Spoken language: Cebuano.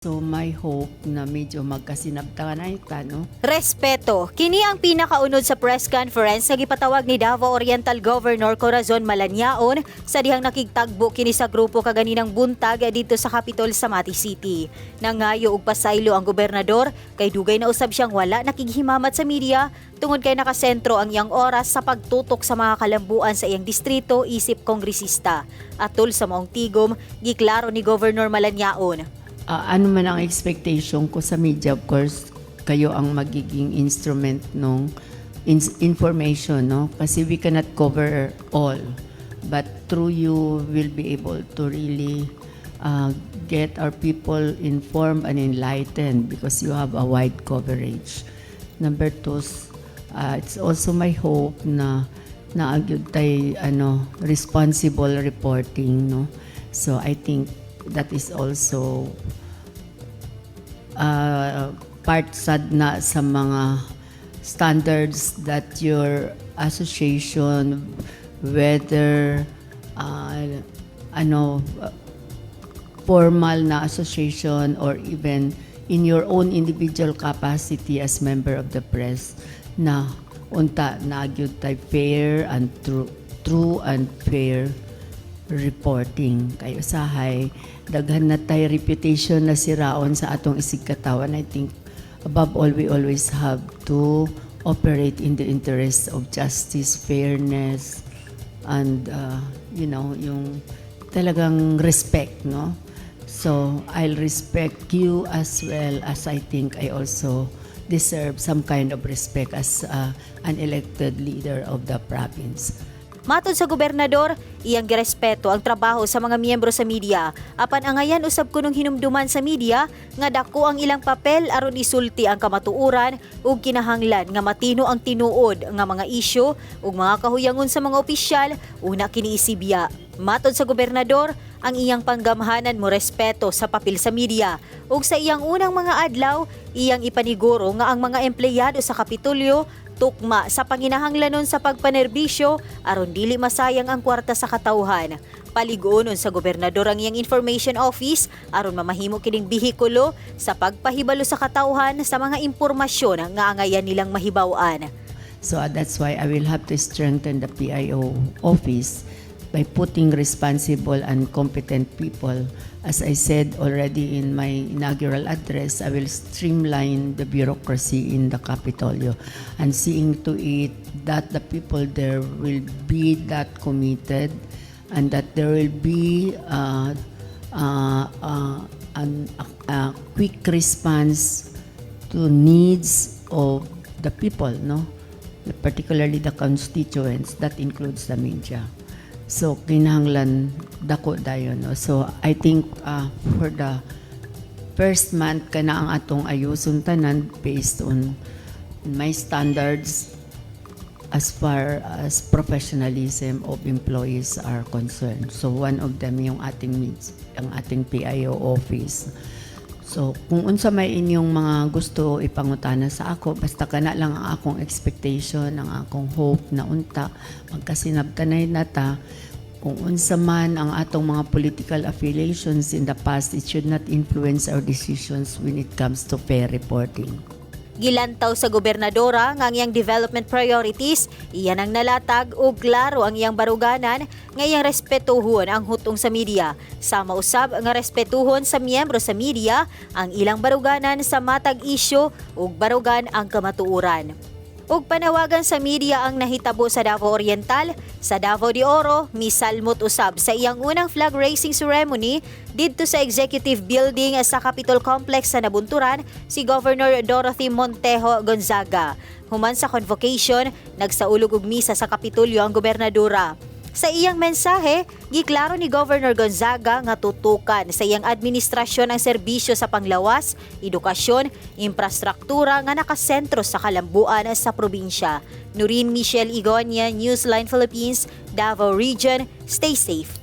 So my hope na medyo magkasinabtanay ta, no? Respeto. Kini ang pinakaunod sa press conference nga gipatawag ni Davao Oriental Governor Corazon Malanyaon sa dihang nakigtagbo kini sa grupo kaganinang buntag didto sa Capitol sa Mati City. Nangayo og pasaylo ang gobernador kay dugay na usab siyang wala nakighimamat sa media tungod kay nakasentro ang iyang oras sa pagtutok sa mga kalambuan sa iyang distrito isip kongresista. Atol sa maong tigom, giklaro ni Governor Malanyaon. Ano man ang expectation ko sa media, of course, kayo ang magiging instrument nung information, no? Kasi we cannot cover all. But through you, we'll be able to really get our people informed and enlightened because you have a wide coverage. Number two, it's also my hope na naa gyud tay ano, responsible reporting, no? So I think that is also part sad na sa mga standards that your association, whether ano, formal na association or even in your own individual capacity as member of the press, na unta naa gyud tay fair and true and fair reporting, kay usahay daghan na tay reputation na siraon sa atong isigkatawan. I think above all, we always have to operate in the interest of justice, fairness and yung talagang respect, no? So I'll respect you as well as I think I also deserve some kind of respect as an elected leader of the province. Matod sa gobernador, iyang girespeto ang trabaho sa mga miyembro sa media. Apan angayan usab kunong hinumduman sa media nga dako ang ilang papel aron isulti ang kamatuoran ug kinahanglan nga matino ang tinuod nga mga isyu ug mga kahuyangon sa mga opisyal una kini isibya. Matod sa gobernador, ang iyang panggamhanan mo respeto sa papel sa media ug sa iyang unang mga adlaw, iyang ipaniguro nga ang mga empleyado sa Kapitolyo tukma sa panginahanglanon sa pagpanerbisyo aron dili masayang ang kwarta sa katawhan. Palig-unon sa gobernador ang iyang information office aron mamahimo kining bihikulo sa pagpahibalo sa katawhan sa mga impormasyon nga angayan nilang mahibaw-an. So that's why I will have to strengthen the PIO office by putting responsible and competent people. As I said already in my inaugural address, I will streamline the bureaucracy in the Capitolio and seeing to it that the people there will be that committed and that there will be a quick response to needs of the people, no? Particularly the constituents, that includes the media. So, kinahanglan dako dayon, no? So, I think for the first month kana ang atong ayuson tanan based on my standards as far as professionalism of employees are concerned. So one of them yung ating needs, ang ating PIO office. So kung unsa may inyong mga gusto ipangutana sa ako, basta kana lang ang akong expectation, ang akong hope na unta magkasinabtanay na ta. Kung unsa man ang atong mga political affiliations in the past, it should not influence our decisions when it comes to fair reporting. Gilantaw sa gobernadora nga ang iyang development priorities, iyan ang nalatag ug klaro ang iyang baruganan nga iyang respetuhon ang hutong sa media. Sama usab nga respetuhon sa miyembro sa media ang ilang baruganan sa matag isyu ug barugan ang kamatuoran. Ug panawagan sa media ang nahitabo sa Davao Oriental, sa Davao de Oro, misalmot usab sa iyang unang flag raising ceremony didto sa Executive Building sa Capitol Complex sa Nabunturan si Governor Dorothy Montejo Gonzaga. Human sa convocation, nagsaulog og misa sa Kapitolyo ang gobernadora. Sa iyang mensahe, giklaro ni Governor Gonzaga nga tutukan sa iyang administrasyon ang serbisyo sa panglawas, edukasyon, infrastruktura nga nakasentro sa kalambuan sa probinsya. Nurin Michelle Igonia, Newsline Philippines, Davao Region. Stay safe.